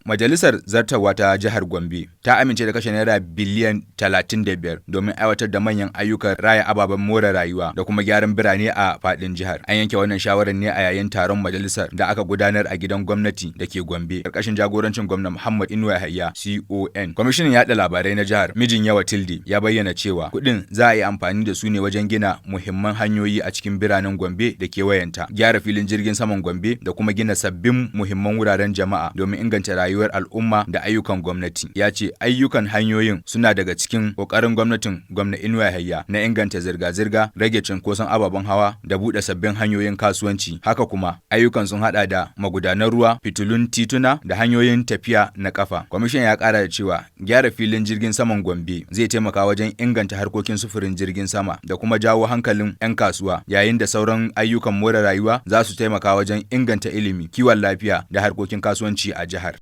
Majalisar Zartarwa ta Jihar Gombe ta amince da kashe naira biliyan 35 domin aiwatar da manyan ayyukan raya ababen more rayuwa da kuma gyaran birane a faɗin jihar. An yanke wannan shawarar ne a yayin taron majalisar da aka gudanar a gidan gwamnati da ke Gombe, ƙarƙashin jagorancin Gwamna Muhammad Inuwa Yahaya CON. Kwamishinan yaɗa labarai na jihar, Mijin Yawa Tilde, ya bayyana cewa kuɗin za a yi amfani da su ne wajen gina muhimman hanyoyi a cikin biranen Gombe da kewayenta, gyara filin jirgin saman Gombe da kuma gina sabbin muhimman wuraren jama'a domin inganta rayuwar al'umma da ayyukan gwamnati. Ya ce ayyukan hanyoyin suna daga cikin ƙoƙarin gwamnatin Gwamna Inuwa Yahaya na inganta zirga-zirga, rage cunkoson ababen hawa da buɗe sabbin hanyoyin kasuwanci. Haka kuma ayyukan sun haɗa da magudanan ruwa, fitilun tituna da hanyoyin tafiya na ƙafa. Kwamishinan ya ƙara da cewa gyara filin jirgin saman Gombe zai taimaka wajen inganta harkokin sufurin jirgin sama da kuma jawo hankalin 'yan kasuwa, yayin da sauran ayyukan more rayuwa za su taimaka wajen inganta ilimi, kiwon lafiya da harkokin kasuwanci a jihar.